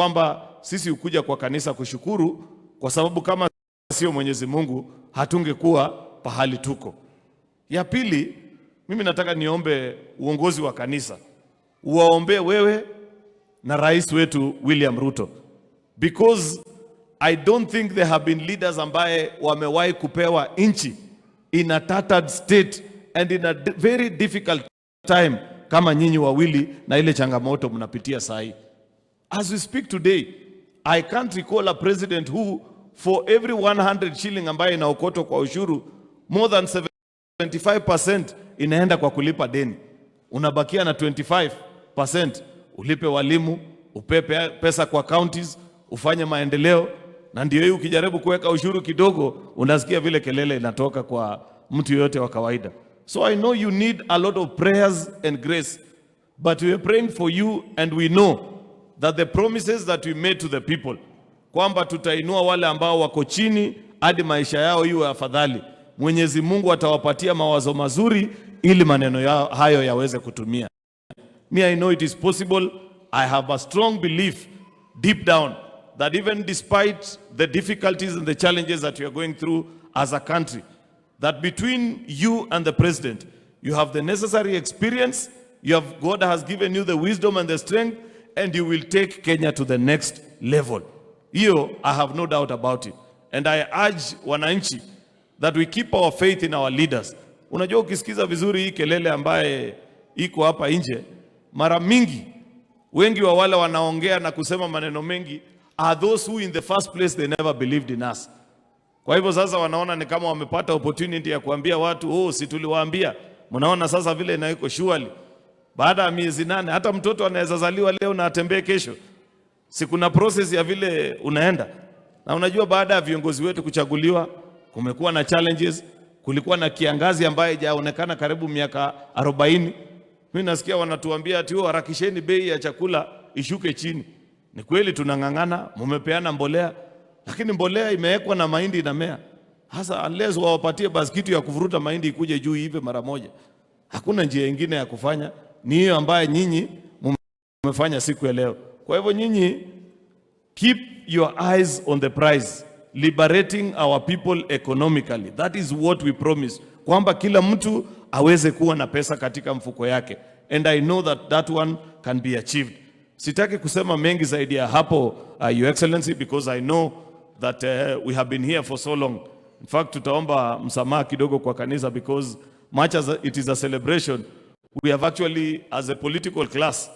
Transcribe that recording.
Kwamba sisi hukuja kwa kanisa kushukuru, kwa sababu kama sio Mwenyezi Mungu hatungekuwa pahali tuko. Ya pili, mimi nataka niombe uongozi wa kanisa uwaombee wewe na rais wetu William Ruto, because I don't think there have been leaders ambaye wamewahi kupewa nchi in a tattered state and in a very difficult time kama nyinyi wawili na ile changamoto mnapitia sahi. As we speak today, I can't recall a president who, for every 100 shilling ambayo inaokotwa kwa ushuru, more than 75% inaenda kwa kulipa deni. Unabakia na 25% ulipe walimu, upe pesa kwa counties, ufanye maendeleo. Na ndio hii ukijaribu kuweka ushuru kidogo, unasikia vile kelele inatoka kwa mtu yoyote wa kawaida. So I know you need a lot of prayers and grace, but we are praying for you and we know that the promises that we made to the people, kwamba tutainua wale ambao wako chini hadi maisha yao iwe afadhali, Mwenyezi Mungu atawapatia mawazo mazuri ili maneno yao hayo yaweze kutimia. Me, I know it is possible. I have a strong belief deep down that even despite the difficulties and the challenges that we are going through as a country, that between you and the president, you have the necessary experience, God has given you the wisdom and the strength, and you will take Kenya to the next level. Hiyo, I have no doubt about it. And I urge wananchi that we keep our faith in our leaders. Unajua, ukisikiza vizuri hii kelele ambaye iko hapa nje, mara mingi wengi wa wale wanaongea na kusema maneno mengi are those who in the first place they never believed in us. Kwa hivyo sasa wanaona ni kama wamepata opportunity ya kuambia watu, "Oh, si tuliwaambia." Mnaona sasa vile inaiko surely. Baada ya miezi 8, hata mtoto anaweza zaliwa leo na atembee kesho. Si kuna process ya vile unaenda? Na unajua baada ya viongozi wetu kuchaguliwa, kumekuwa na challenges, kulikuwa na kiangazi ambaye haijaonekana karibu miaka 40. Mimi nasikia wanatuambia ati, "Oh, harakisheni bei ya chakula ishuke chini." Ni kweli tunang'ang'ana, mumepeana mbolea, lakini mbolea imewekwa na mahindi inamea. Hasa unless wawapatie basi kitu ya kuvuruta mahindi ikuje juu hivi mara moja. Hakuna njia ingine ya kufanya, ni hiyo ambaye nyinyi mumefanya siku ya leo. Kwa hivyo nyinyi keep your eyes on the prize, liberating our people economically. That is what we promise, kwamba kila mtu aweze kuwa na pesa katika mfuko yake, and I know that that one can be achieved. Sitaki kusema mengi zaidi ya hapo, Your Excellency, because I know that we have been here for so long. In fact, tutaomba msamaha kidogo kwa kanisa because much as it is a celebration, we have actually, as a political class